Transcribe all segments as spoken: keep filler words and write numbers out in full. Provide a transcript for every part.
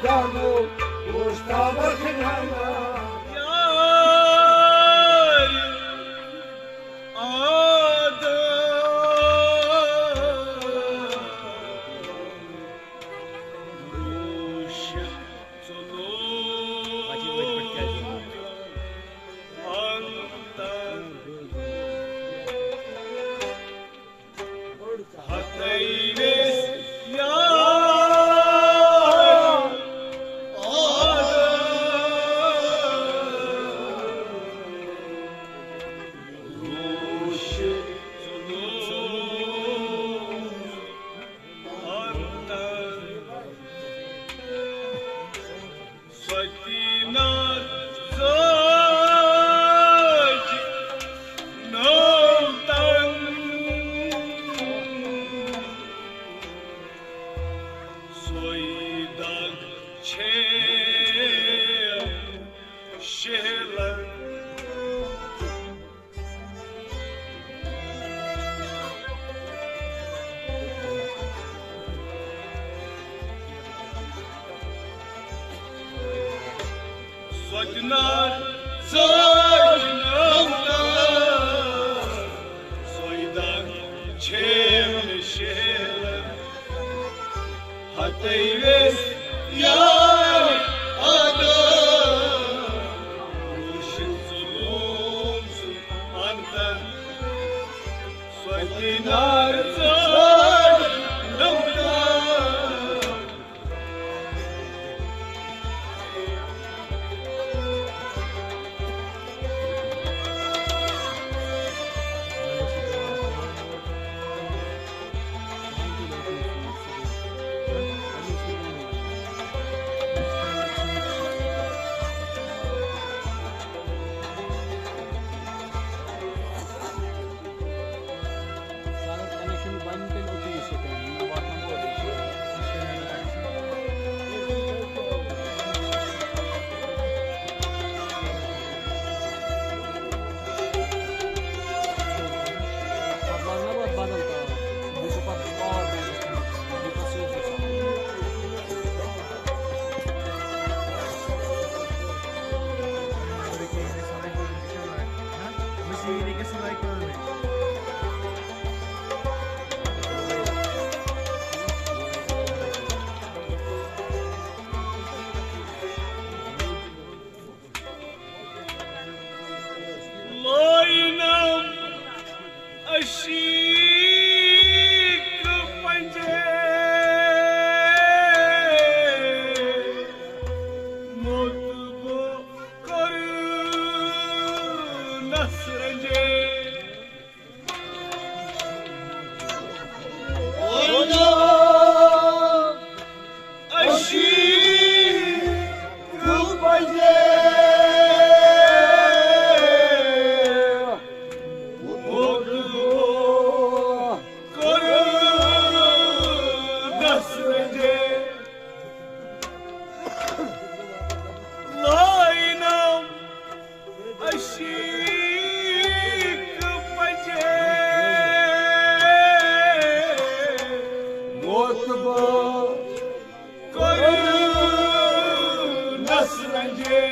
دانو اوس تامر کھنانا۔ سۄتہِ نار ژٲج نٲوتن، سۄے دگ چھے مےٚ شیلن۔ ہتے ویس یار آدم، وٕچھ ظلم سُہ انتن۔ سۄتہِ نار ژٲج نٲوتن۔ لٲینم عشیق پنجے، موت گو کرنس رنجے۔ عشیق پنجے، موت گو کرنس رنجے۔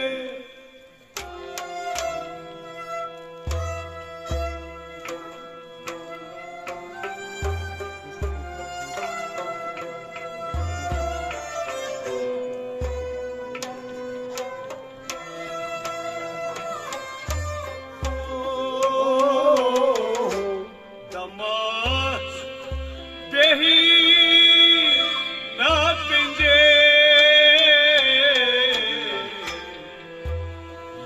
دماس بیہی نا پنجے،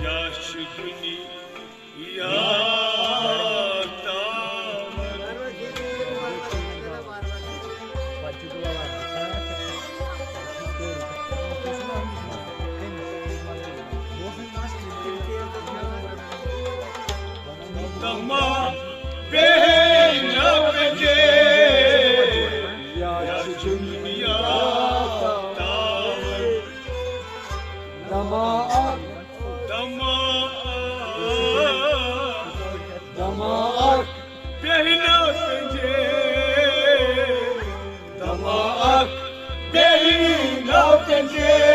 یا چھ دنیا تامر۔ دما بیہی نا پنجے، یا چھ دنیا تامر۔ دما اکھ، دما اکھ، دما اکھ، بیہی نا پنجے۔ دما اکھ، بیہی نا پنجے۔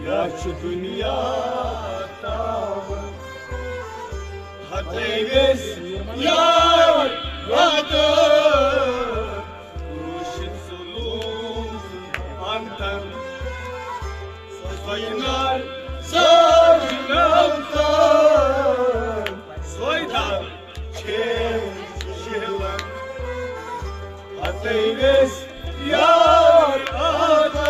یا چھُ دُنیا تام، ہتے ویس یار واتان، روشن سلوم انتن، سوینار ساجنم تان، سویدار چھے شہلن، ہتے ویس یار آتا۔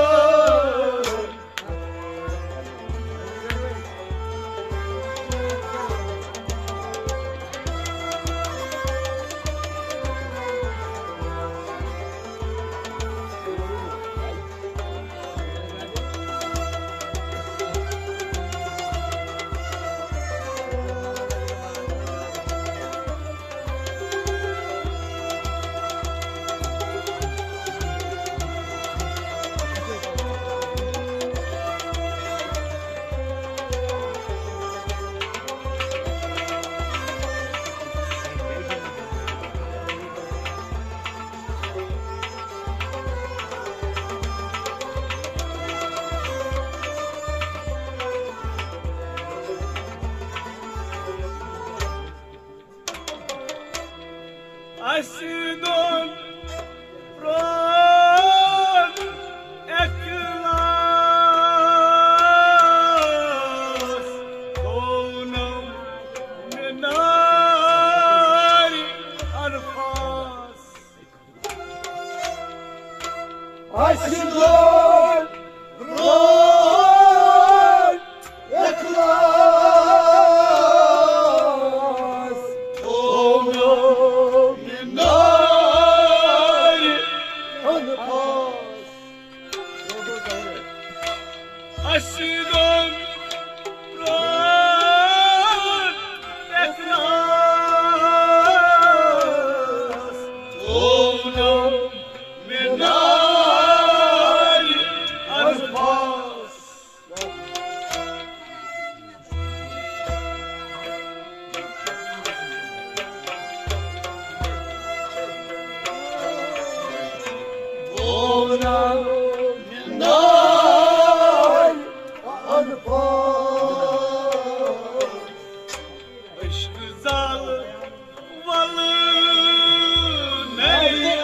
اسہِ دۄن پرٛون اخلاص، گوٚو نہٕ مِنارِ عرفاس۔ اسہِ دۄن پرٛون اخلاص، گوٚو نہٕ مِنارِ عرفاس۔ اسہِ دۄن پرٛون اخلاص، گوٚو نہٕ مِنارِ عرفاس۔ عشق زال ولہٕ نَے آ،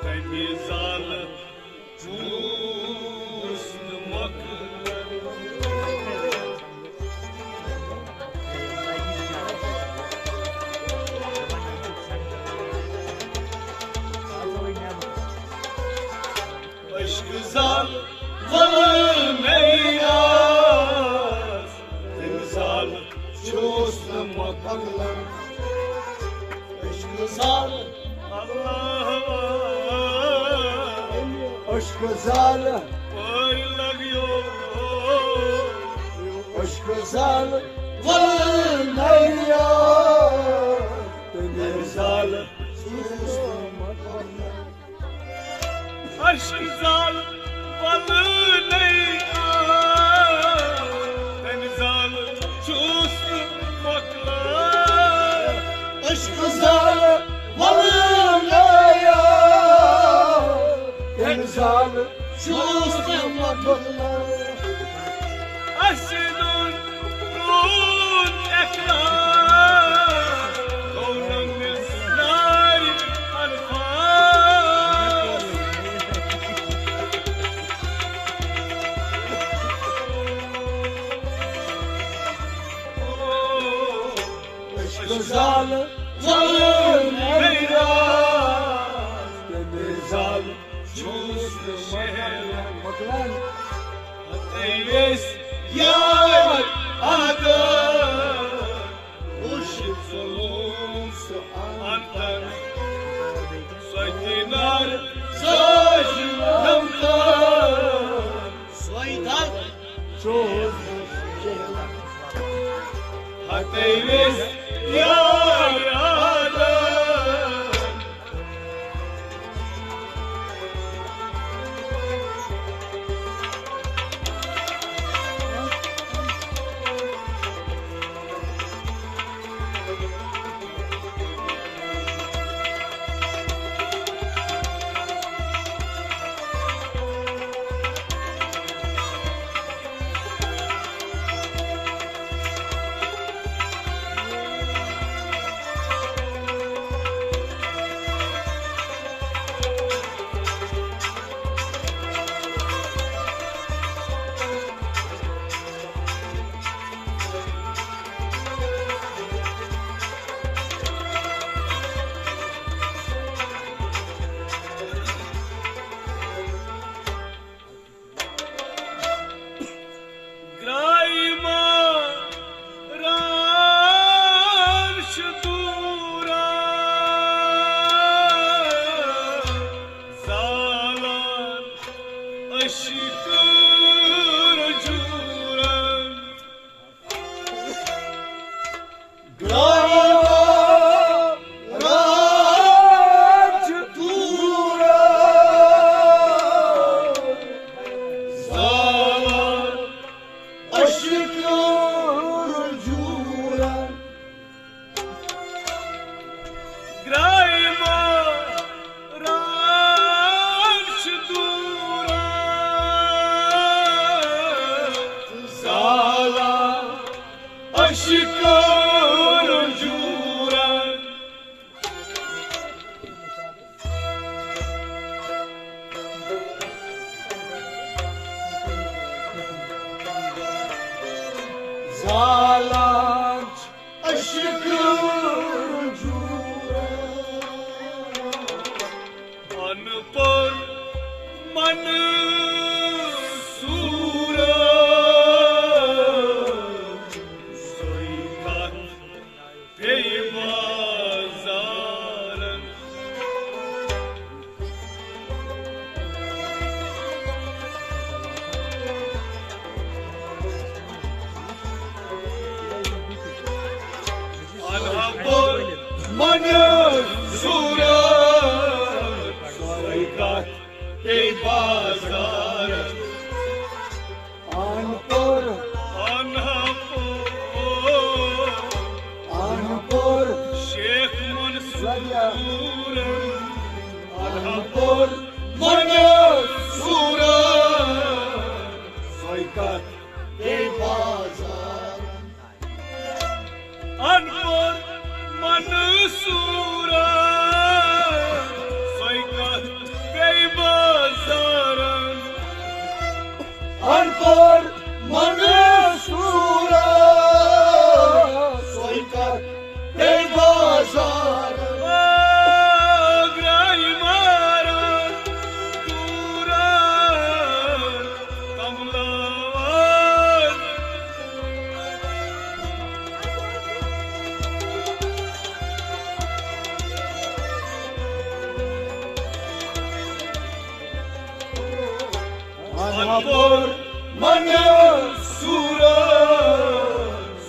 تَمہِ زالہٕ چوٗس نہٕ مۄکلان۔ عشق زال ولہٕ نَے آ، تَمہِ زالہٕ چوٗس نہٕ مۄکلان۔ عشق زال، اللہ، عشق زال، پٲرۍ لگیو۔ عشق زال ولہٕ نَے آ، تَمہِ زالہٕ چوٗس نہٕ مۄکلان۔ عشق زال ولہٕ نَے آ، تَمہِ زالہٕ چوٗس نہٕ مۄکلان۔ عشق زال ولہٕ نَے آ، تَمہِ زالہٕ چوٗس نہٕ مۄکلان۔ اسہِ دۄن پرٛون اخلاص، گوٚو نہٕ مِنارِ عرفاس۔ عشق زال ولہٕ نَے آ، تَمہِ زالہٕ چوٗس نہٕ مۄکلان۔ ہتے ویس یار آتا، وٕچھ ظلم سُہ انتن، سۄ دینار ساجنم تان، سۄے دگ چوٗس نہٕ مۄکلان۔ ہتے ویس یار آتا۔ گرٛایہِ ماران چھِ دوٗران، زالان عشقن جوٗرن۔ زالان عشقن جوٗرن۔ ان پوٚر منصوٗرن، سۄے کتھ پیٚیہِ بازارن۔ انہا پوٚر منصوٗرن، سۄے کتھ پیٚیہِ بازارن۔ ان پوٚر۔ انہا پوٚر۔ ان پوٚر۔ شیخ منصوٗرن۔ انہا پوٚر منصوٗرن، سۄے کتھ پیٚیہِ بازارن۔ ان پوٚر منصوٗرن، سۄے کتھ پیٚیہِ بازارن۔ ان پوٚر منصوٗرن، سۄے کتھ پیٚیہِ بازارن۔ گرٛایہِ ماران دوٗرن، کملاوان۔ انہا پوٚر منصوٗرن،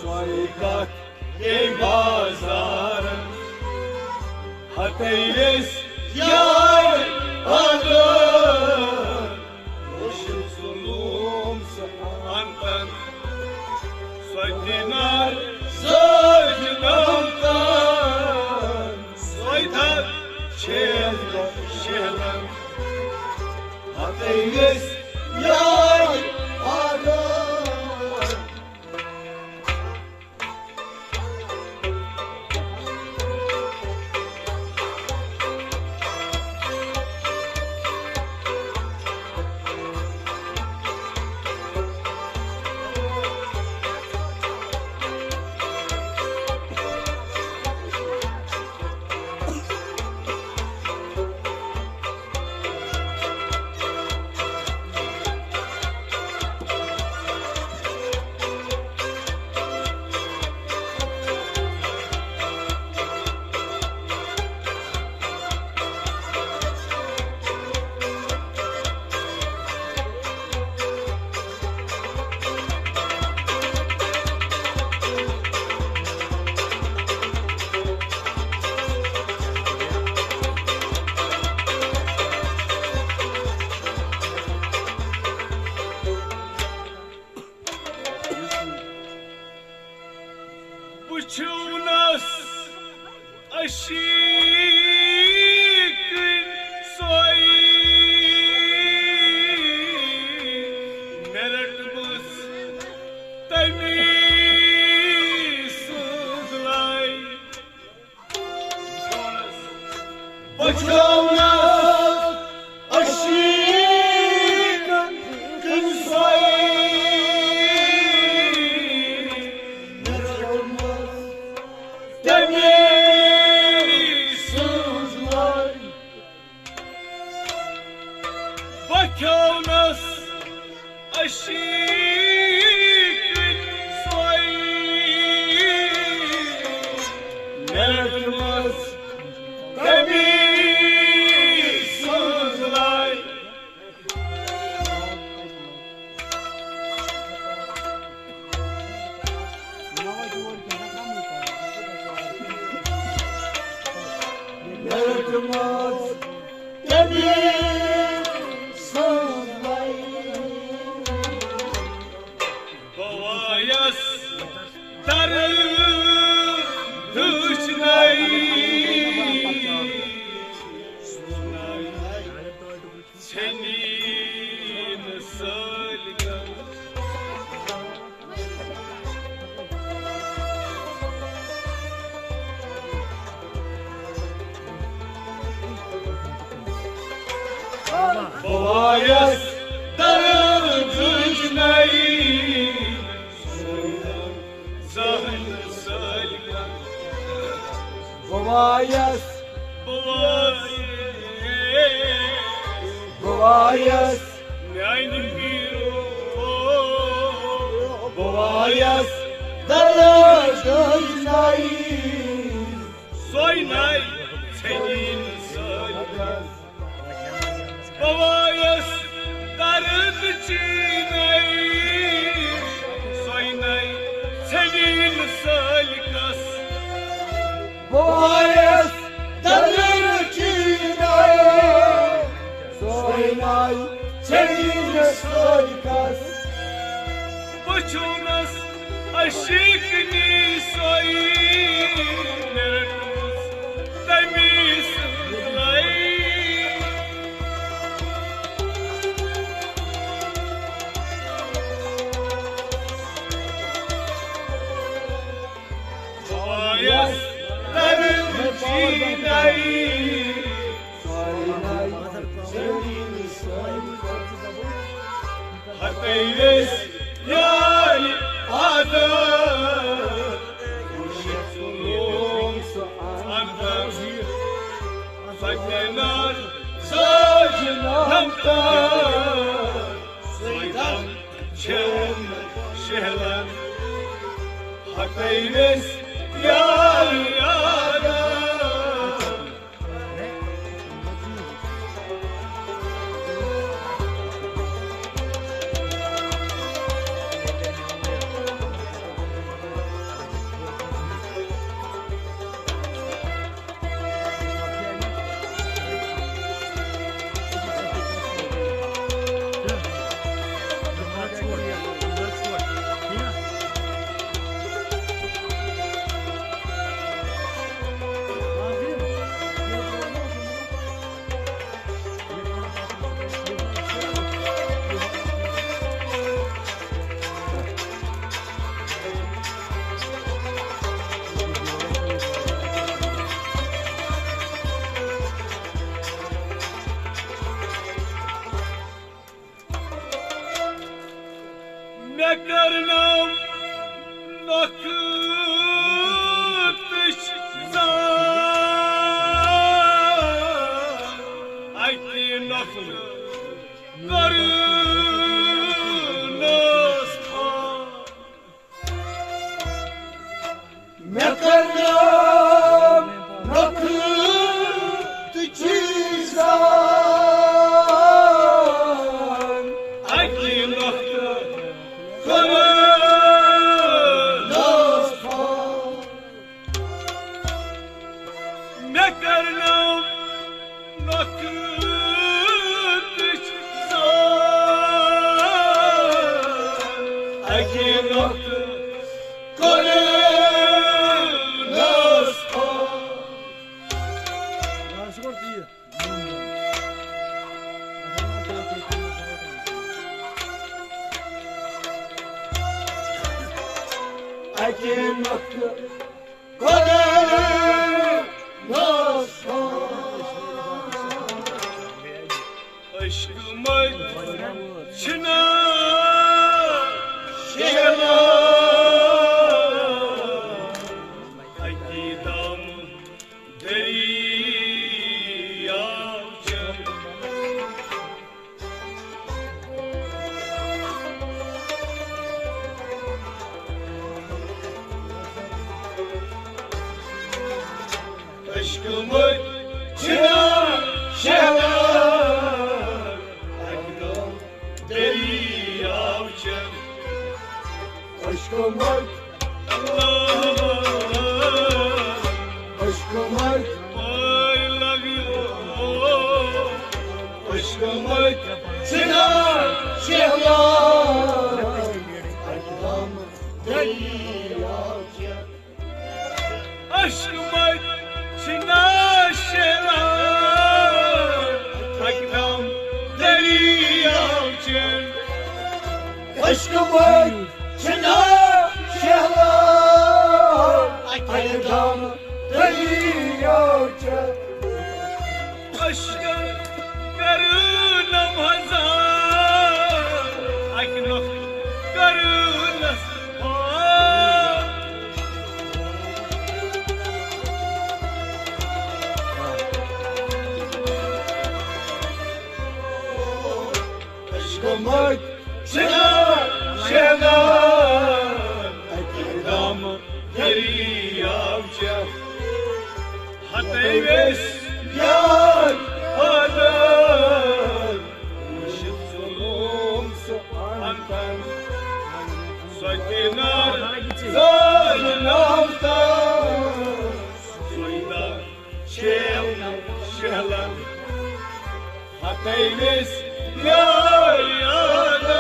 سۄے کتھ پیٚیہِ بازارن۔ ہتے ییٚسۍ یار پاگل، وٕچھِو ظُلُم سُہ انتن، سۄ دِنار زٲج نمتن، سۄے دگ چھیٚلن شیہلن۔ ہتے ییٚسۍ یار پاگل۔ وٕچھِو نس عشیٖقٕنۍ سۄے مےٚ رٔٹمٕژ تٔمی سٕنٛز لَے۔ بچاونس عشیق کن سوئی تمی سوز لائے۔ بچاونس عشیق سوئی نیٹ مس تمی سوز لائے۔ نیٹ مس تمی سوز لائے۔ بہٕ وایس در دُشنَے۔ بہٕ وایَس درٕدٕچ نٔے، زہن سٲلۍ۔ بہٕ وایَس، بہٕ وایَس، بہٕ وایَس، میانہِ پیٖرو، بہٕ وایَس درٕدٕچ نٔے، سۄے نٔے ژھیٚنہِ نہٕ سٲلۍ۔ بہٕ وایَس درٕدٕچ نٔے، سۄے نٔے ژھیٚنہِ نہٕ سٲلۍ کس۔ بہٕ وایَس درٕدٕچ نٔے، سۄے نٔے ژھیٚنہِ نہٕ سٲلۍ کس۔ بہٕ چھُنس عشیٖقنی سۄے مےٚ رٔٹمٕژ تَمی سٕنٛز لَے۔ بہٕ وایَس درٕدٕچ نٔے، ہتے ویس یارِ عادت، وٕچھِتھ ژھُنُم سُہ اندر۔ سۄ تہِ نار سٲجہِ نمتر، سۄے دم چھم شہلن۔ ہتے ویس یارِ عادت۔ مےٚ کٔرنٲو نۄقتٕچ زان، اَکہِ نۄقتہٕ کٔرنَس خان۔ مےٚ کٔرنٲو نۄقتٕچ زان، اَکہِ نۄقتہٕ کٔرنَس خان۔ مےٚ کٔرنٲو نۄقتٕچ زان، اَکہِ نۄقتہٕ کٔرنَس خان۔ اَکہِ نۄقتہٕ کٔرنَس خان۔ عشقہٕ مٔتۍ چھِنہٕ شیہلان، اَکی دامہٕ دٔریاو چٮ۪تھ۔ عشقہٕ مٔتۍ چھِنہٕ شیہلان، اَکہِ دامہٕ دٔریاو چٮ۪تھ۔ عشقہٕ مٔتۍ، عشقہٕ مٔتۍ، I love you. عشقہٕ مٔتۍ چھِنہٕ شیہلان، اَکہِ دامہٕ دٔریاو چٮ۪تھ۔ عشقہٕ مٔتۍ چھِنہٕ شیہلان، اَکہِ دامہٕ دٔریاو چٮ۪تھ۔ عشقہٕ مٔتۍ چھِنہٕ شیہلان، اَکہِ دامہٕ دٔریاو چٮ۪تھ۔ عشقن کٔرٕن مت شنا شنا اکہ دم دریاو چہ ہتے ویس یار آدر وشت سلوم سو انتن سو کنار زال نامتن سویدہ شیل شہلن ہتے ویس یار آدر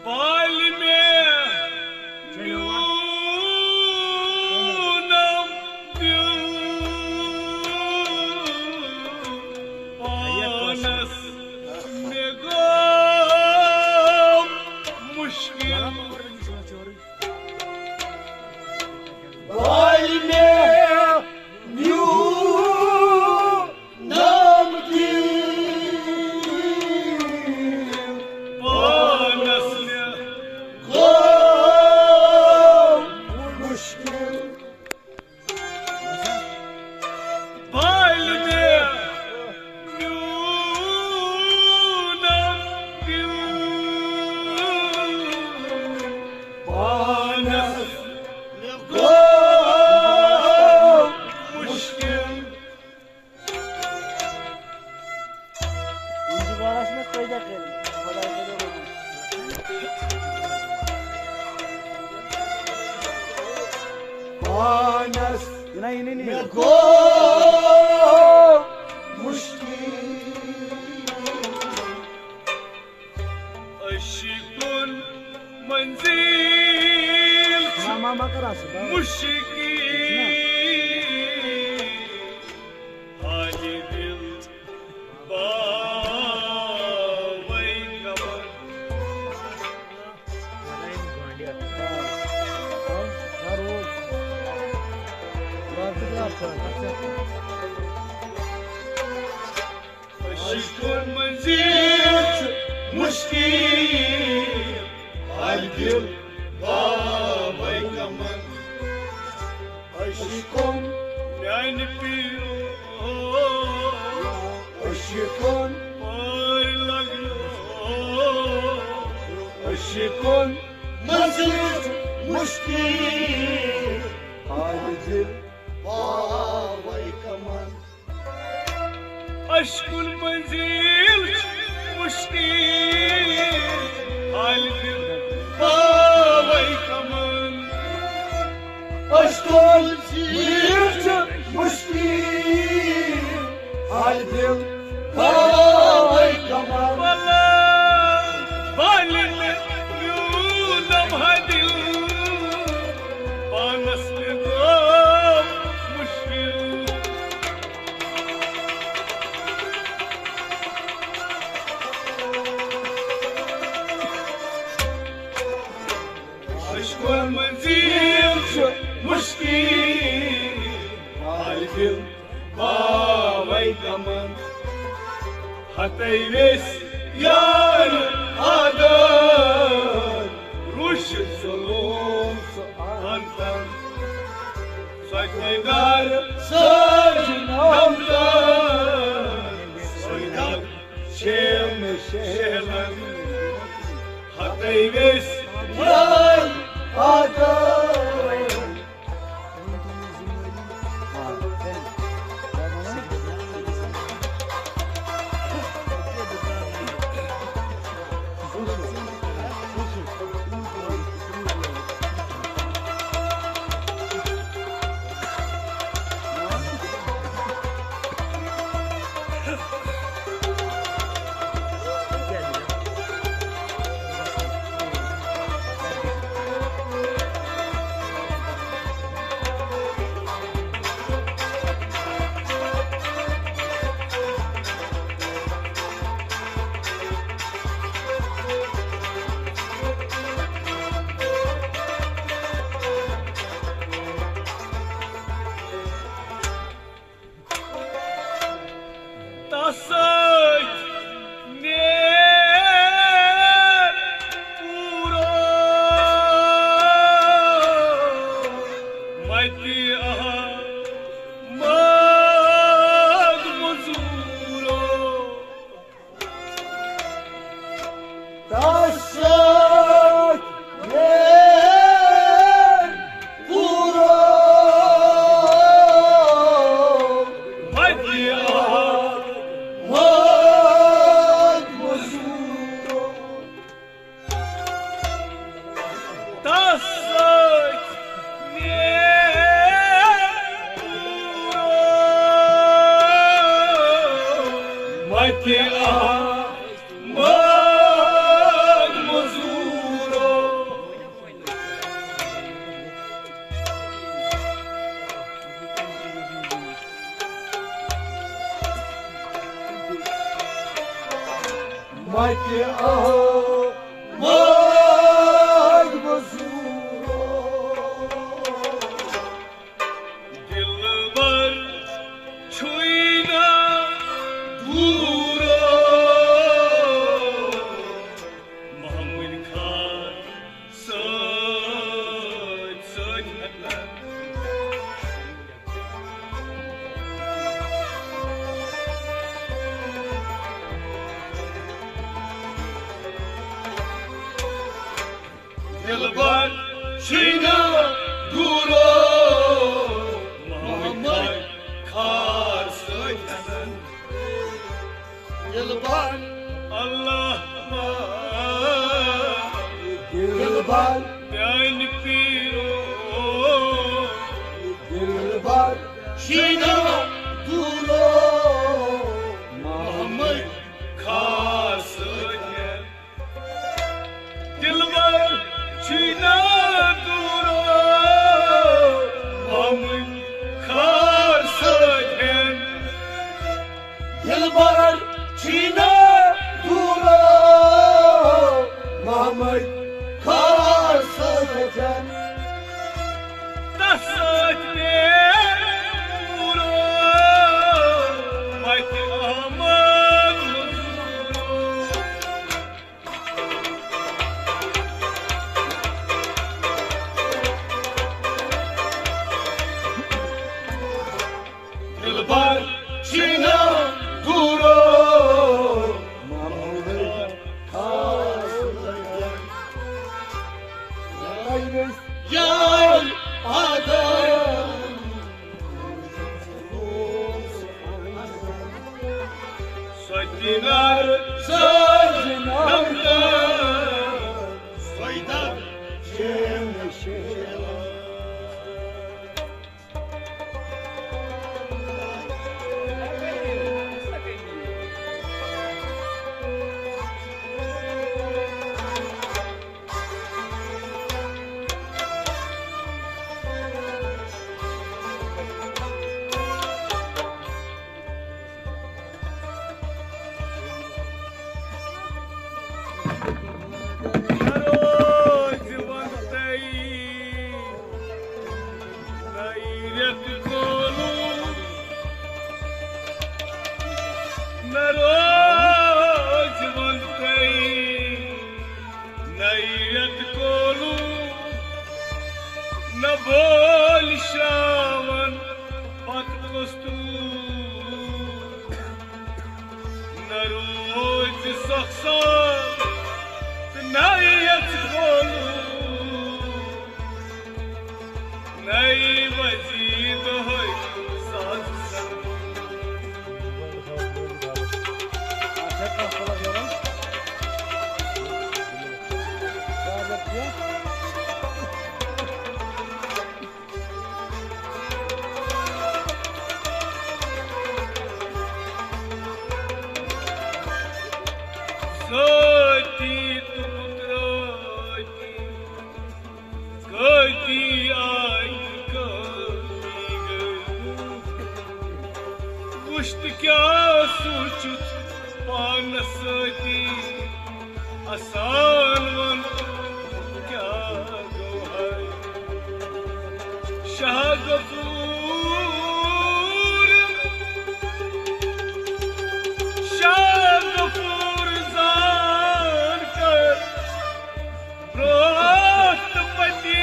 بالہِ مےٚ میونم دِل پانس مےٚ گوٚو مشکل۔ بالہِ مےٚ میونم دِل پانس مےٚ گوٚو مشکل۔ بالہِ مےٚ میونم دِل پانس مےٚ گوٚو مشکل۔ پانس نہ، یہِ نہٕ، یہِ نہٕ۔ مےٚ گوٚو مشکل۔ عشقُن منزل چھُ ما، ما، ما کر اَصٕل، ما۔ مشکل۔ حالِ دل باوے کمر۔ عشقُن منزل چھُ مشکل، حالِ دل باوے کمر۔ عشقُن میانہِ پیو، عشقُن پٲرۍ لگیو۔ عشقُن منزل چھُ مشکل، حالِ دل باوے کمر۔ عشقُن منزل چھُ مشکل، حالِ دل باوے کمر۔ عشقُن منزل چھُ مشکل، حالِ دل باوے کمر۔ بلہ، بلہ مےٚ میونم ہا دِل، پانس مےٚ گوٚو مشکل۔ عشقُن منزل چھُ مشکل، حالِ دل باوے کمر۔ ہتے ویس یار آدر، روش ظلم سو انتن۔ سۄ دیدار سجنم دار، سۄ دیدار شیل شیلن۔ ہتے ویس یار آدر۔ متہِ آمد مزوٗرو۔ دِلبر چھُے نہ دوٗرو، محمد خان سۭتۍ سۭتۍ ہٮ۪کان۔ دِلبر چھُے نہ دوٗرو، محمد خان سۭتۍ ہٮ۪کان۔ دِلبر، اللہ دِلبر، میانہِ پیٖرو۔ دِلبر، چھُے نہ دوٗرو، محمد خان سۭتۍ۔ دِلبر، چھُے نہ دوٗرو، محمد خان سۭتۍ۔ دِلبر، چھُے نہ دوٗرو، محمد خان سۭتۍ۔ تس سۭتۍ مےٚ پوٗرو، متہِ آمد مزوٗرو۔ دِلبر، چھُے نہ دوٗرو، محمد خان سۭتۍ۔ یار آدم۔ سۄ دِنار زٲج نمدار، سۄے دَپ شیل شیل۔ نہ روزِ وقتَے، نَے رٮ۪تہٕ کولہٕ، نہ روزِ وقتَے۔ نَے رٮ۪تہٕ کولہٕ، نہ بولہِ شراوان پتہٕ کُس تہٕ، نہ روزِ سۄخ سان تہٕ نَے رٮ۪تہٕ کولہٕ۔ نَے وزی دۄہَے ساز سَر۔ سۭتی تہٕ پُترٲتی۔ کٲتی آیہِ، کٲتی گٔے۔ وُچھ تہٕ کیٛاہ سوٗنٛچُتھ پانس سۭتی، اَسان وَن کیٛاہ گوٚو ہے۔ شاہ غفور، شاہ غفور زان کر برٛونٛہہ تہٕ پٔتی،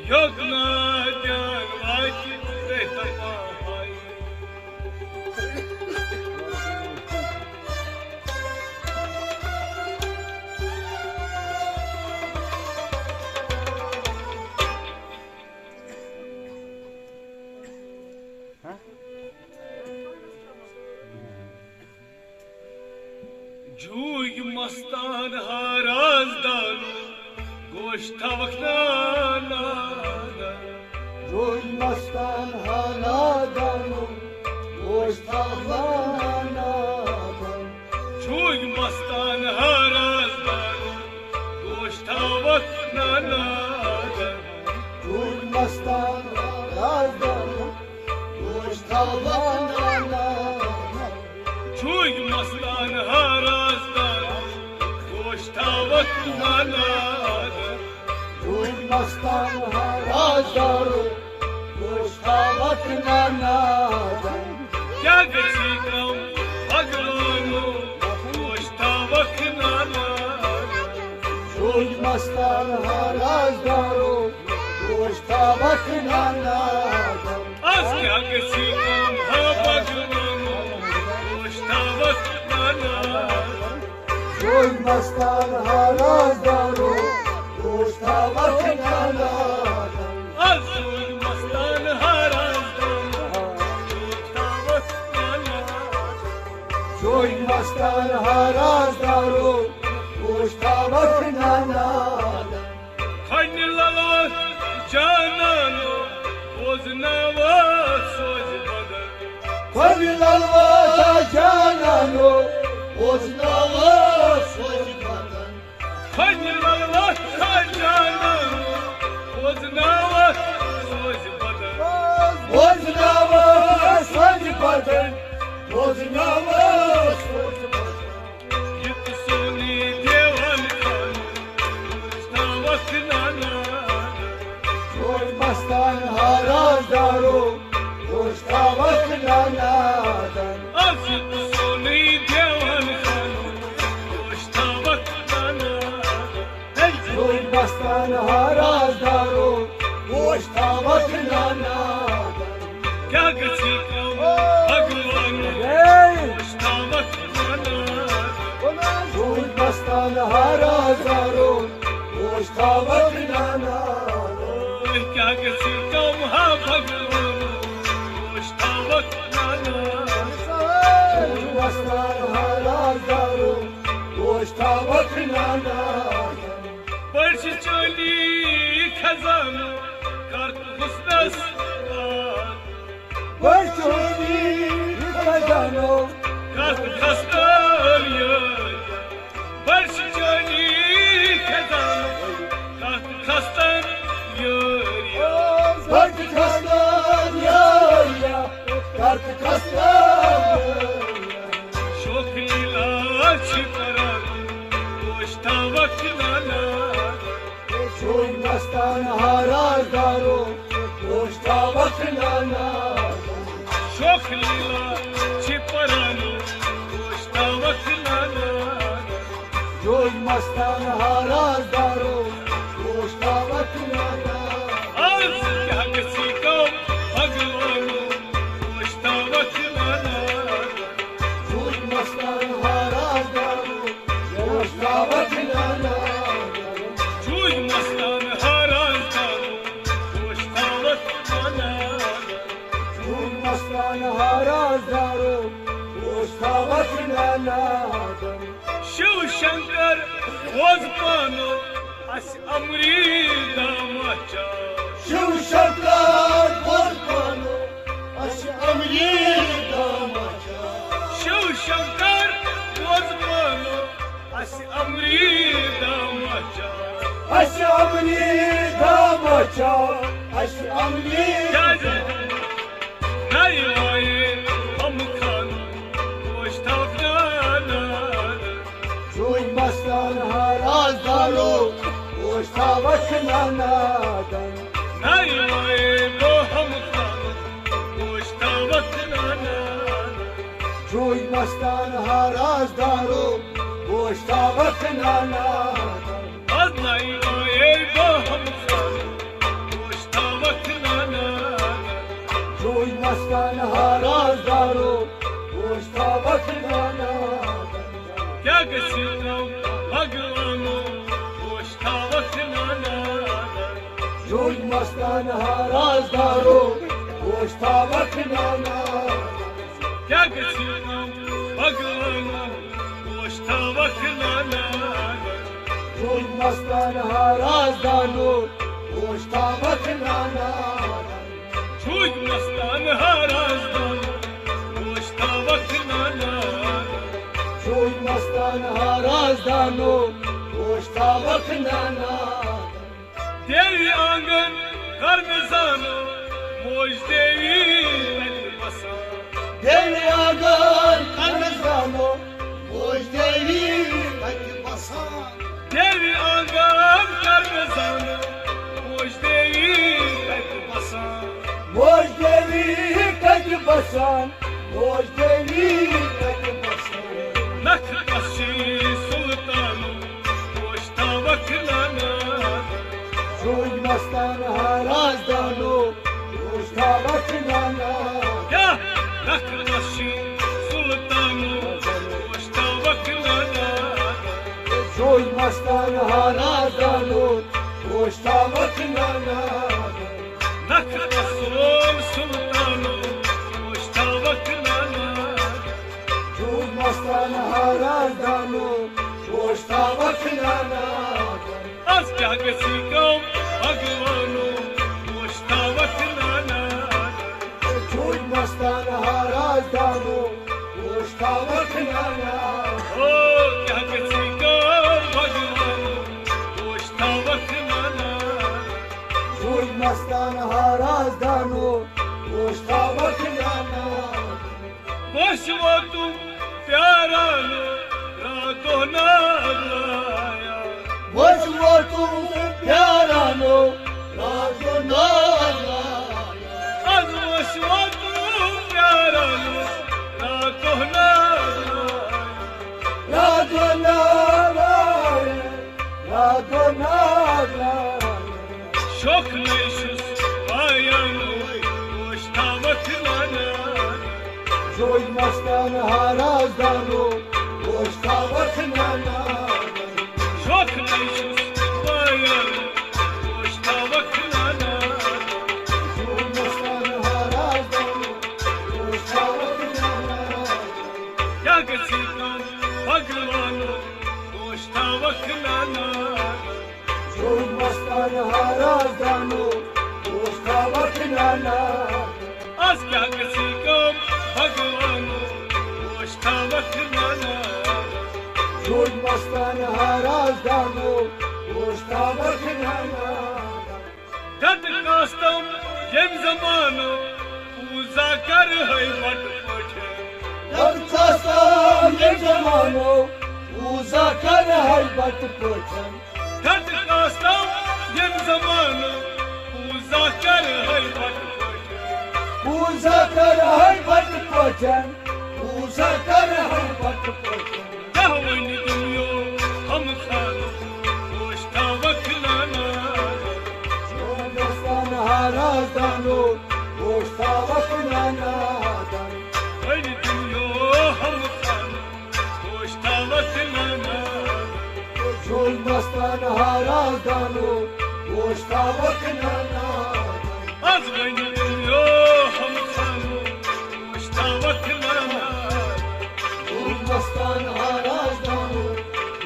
یوٚت نادیان واتہِ تٔتھۍ تام آیہِ۔ جوٗگۍ مستان ہا رازدانو، گوش تھاوکھ نانا۔ جوٗگۍ مستان ہا رازدانو، گوش تھاوکھ نانا۔ جوٗگۍ مستان ہا رازدانو، گوش تھاوکھ نانا۔ جوٗگۍ مستان ہا رازدانو، گوش تھاوکھ نانا۔ نادن۔ روٗدۍ مستان ہرازدارو، گوشتابک نہ نادن۔ کیٛاہ گژھی کم بھگوانو، گوشتابک نہ نادن۔ روٗدۍ مستان ہرازدارو، گوشتابک نہ نادن۔ از کیٛاہ گژھی کم ہا بھگوانو، گوشتابک نہ نادن۔ روٗدۍ مستان ہرازدارو، گوشتابک نہ نادن۔ از روٗدۍ مستان ہرازدارو، گوشتابک نہ نادن۔ روٗدۍ مستان ہرازدارو، گوشتابک نہ نادن۔ کھنہِ للوس جانانو، بوزناوس سوزِ بدن۔ کھنہِ للوس جانانو، بوزناوس سوزِ بدن۔ کھنہِ للوس جانانو، بوزناوس سوزِ بدن۔ بوزناوس سوزِ بدن، بوزناوس سوزِ بدن۔ یہِ تہِ سونُے دیوان خانہٕ، گوشتابک نہ نادن۔ روٗدۍ مستان ہرازدارو، گوشتابک نہ نادن۔ از یہِ تہِ سونُے دیوان خانہٕ، گوشتابک نہ نادن۔ روٗدۍ مستان ہرازدارو، گوشتابک نہ نادن۔ کیٛاہ گژھی کم بھگوانو، گوشتابک نہ نادن۔ روٗدۍ مستان ہرازدارو، گوشتابک نہ نادن۔ کیٛاہ گژھی کم ہا بھگوانو، گوشتابک نہ نادن۔ روٗدۍ مستان ہرازدارو، گوشتابک نہ نادن۔ بٔڑۍ چھِ چٲنی خزانہٕ، کر تہٕ حُسنس داد۔ بٔڑۍ چھِ چٲنی خزانہٕ، کر تہٕ خستن یٲرۍ۔ بٔڑۍ چھِ چٲنی خزانہٕ، کر تہٕ خستن یٲرۍ۔ بٔڑۍ چھِ خستن یٲرۍ، کر تہٕ خستن یٲرۍ۔ شوخ لیلا چھِ کران، گوشتابک نہ نادن۔ روٗدۍ مستان ہرازدارو، گوشتابک نہ نادن۔ شوخ لیلا چھِ پران، گوشتابک نہ نادن۔ روٗدۍ مستان ہرازدارو، گوشتابک نہ نادن۔ از کیٛاہ گژھی کم بھگوانو، گوشتابک نہ نادن۔ روٗدۍ مستان ہرازدارو، گوشتابک نہ نادن۔ روٗدۍ مستان ہرازدارو، گوشتابک نہ نادن۔ روٗدۍ مستان ہرازدارو، گوشتابک نہ نادن۔ شیو شنکر بوز پانو، اسہِ امری دامہ چا۔ شیو شنکر بوز پانو، اسہِ امری دامہ چا۔ شیو شنکر بوز پانو، اسہِ امری دامہ چا۔ اسہِ امری دامہ چا، اسہِ امری۔ کیٛازِ؟ نَے وایے ہم خان، گوشتابک نہ نادن۔ روٗدۍ مستان ہرازدارو، گوشتابک نہ نادن۔ نَے وایے بو ہم خان، گوشتابک نہ نادن۔ روٗدۍ مستان ہرازدارو، گوشتابک نہ نادن۔ از نَے وایے بو ہم خان، گوشتابک نہ نادن۔ روٗدۍ مستان ہرازدارو، گوشتابک نہ نادن۔ کیٛاہ گژھِ کم بھگوانو، گوشتابک نہ نادن۔ روٗدۍ مستان ہرازدارو، گوشتابک نہ نادن۔ کیٛاہ گژھِ کم بھگوانو، گوشتابک نہ نادن۔ روٗدۍ مستان ہرازدارو، گوشتابک نہ نادن۔ روٗدۍ مستان ہرازدارو، گوشتابک نہ نادن۔ روٗدۍ مستان ہرازدارو، گوشتابک نہ نادن۔ دیوی آنگن کرنہٕ زانو، موج دیوی تتہِ بسان۔ دیوی آنگن کرنہٕ زانو، موج دیوی تتہِ بسان۔ دیوی آنگن کر مےٚ زانہٕ، موج دیوی کتہِ بسان؟ موج دیوی کتہِ بسان؟ موج دیوی کتہِ بسان؟ نکھٕ کسی سلطانو، گوش تھاوکھ نانا۔ شوج مستان ہا رازدانو، گوش تھاوکھ نانا۔ کیٛاہ نکھٕ کسی سلطانو، گوش تھاوکھ نانا۔ شوج مستان ہا رازدانو، گوش تھاوکھ نانا۔ نکھٕ کسوم سلطانو، گوش تھاوکھ نانا۔ شوج مستان ہا رازدانو، گوش تھاوکھ نانا۔ از کیٛاہ گژھی کٲم بھگوانو، گوش تھاوکھ نانا۔ شوج مستان ہا رازدانو، گوش تھاوکھ نانا۔ او کیٛاہ گژھی کٲم بھگوانو، گوش تھاوکھ نانا۔ شوج مستان ہا رازدانو، گوش تھاوکھ نانا۔ وش ووتُم پیارانو، راتو ناز لایا۔ وش ووتُم پیارانو، راتو ناز لایا۔ از وش ووتُم پیارانو، راتو ناز لایا۔ راتو ناز لایا۔ راتو ناز لایا۔ شوخ نَے چھُس پایانو، گوش تھاوکھ نانا۔ شوج مستان ہا رازدانو، گوش تھاوکھ نانا۔ شوخ نَے چھُس پایانو، گوش تھاوکھ نانا۔ شوج مستان ہا رازدانو، گوش تھاوکھ نانا۔ کیٛاہ گژھی کٲم بھگوانو، گوش تھاوکھ نانا۔ شوج مستان ہا رازدانو، گوش تھاوکھ نانا۔ از کیٛاہ گژھی کٲم بھگوانو، گوش تھاوکھ نانا۔ شوج مستان ہا رازدانو، گوش تھاوکھ نانا۔ گٹہٕ کاستم ییٚمہِ زمانہٕ، پوٗزا کرٕ ہے بٹہٕ پٲٹھۍ۔ گٹہٕ کاستم ییٚمہِ زمانہٕ، پوٗزا کرٕ ہے بٹہٕ پٲٹھۍ۔ گٹہٕ کاستم ییٚمہِ زمانہٕ، پوٗزا کرٕ ہے بٹہٕ پٲٹھۍ۔ پوٗزا کرٕ ہے بٹہٕ پٲٹھۍ۔ پوٗزا کرٕ ہے بٹہٕ پٲٹھۍ۔ کیٛاہ وَنہِ دُنیو ہم خانو، گوش تھاوکھ نانا۔ شوج مستان ہا رازدانو، گوش تھاوکھ نانا۔ وَنہِ دُنیو ہم خانو، گوش تھاوکھ نانا۔ شوج مستان ہا رازدانو، گوش تھاوکھ نانا۔ از وَنہِ دُنیو ہم خانو، گوش تھاوکھ نانا۔ شوج مستان ہا رازدانو،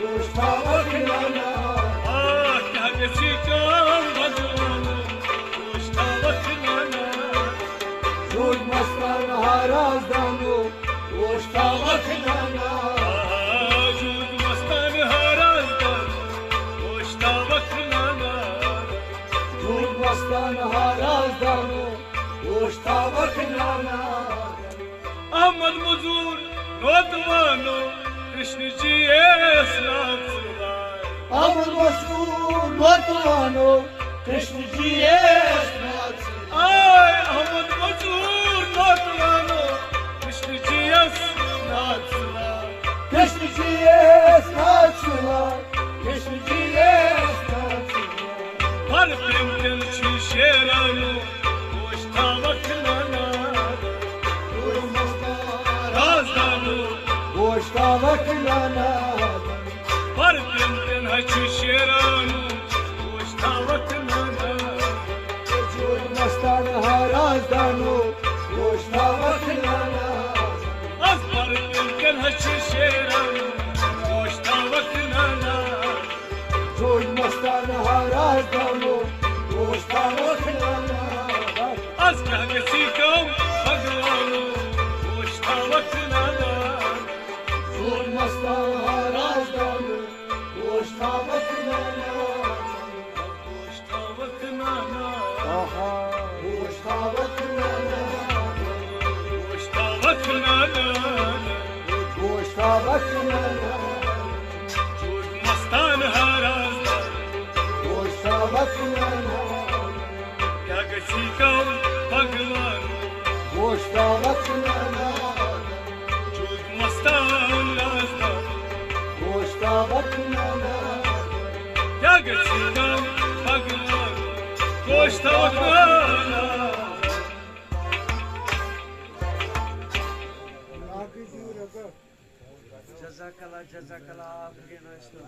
گوش تھاوکھ نانا۔ آ، کیٛاہ گژھی کٲم بھگوانو، گوش تھاوکھ نانا۔ شوج مستان ہا رازدانو، گوش تھاوکھ نانا۔ آ، شوج مستان ہا رازدانو، گوش تھاوکھ نانا۔ شوج مستان ہا رازدانو، گوش تھاوکھ نانا۔ احمد مزور نوتوانو، کرشن جی یس ناژ لاے۔ احمد مزور نوتوانو، کرشن جی یس ناژ لاے۔ آے احمد مزور نوتوانو، کرشن جی یس ناژ لاے۔ کرشن جی یس ناژ لاے۔ کرشن جی یس ناژ لاے۔ ہر پریم دل چھ شیرانو، گوش تھاوکھ نانا۔ شوج مستان ہا رازدانو، گوش تھاوکھ نانا۔ پر پین پین ہچھ شیرانو، گوش تھاوکھ نانا۔ شوج مستان ہا رازدانو، گوش تھاوکھ نانا۔ از پر پین پین ہچھ شیرانو، گوش تھاوکھ نانا۔ شوج مستان ہا رازدانو، گوش تھاوکھ نانا۔ از کیٛاہ گژھی کٲم بھگوانو، گوش تھاوکھ نانا۔ شوج مستان ہا رازدانو، گوش تھاوکھ نانا۔ گوش تھاوکھ نانا۔ آہا۔ گوش تھاوکھ نانا۔ گوش تھاوکھ نانا۔ گوش تھاوکھ نانا۔ شوج مستان ہا رازدانو۔ گژھی کم بھگوان، گوشتابت نانا، چھُکھ مستان رازدار۔ گوشتابت نانا، کیٛاہ گژھی کم بھگوان، گوشتابت نانا۔ جزاک اللہ، جزاک اللہ، آپ کے نوستو۔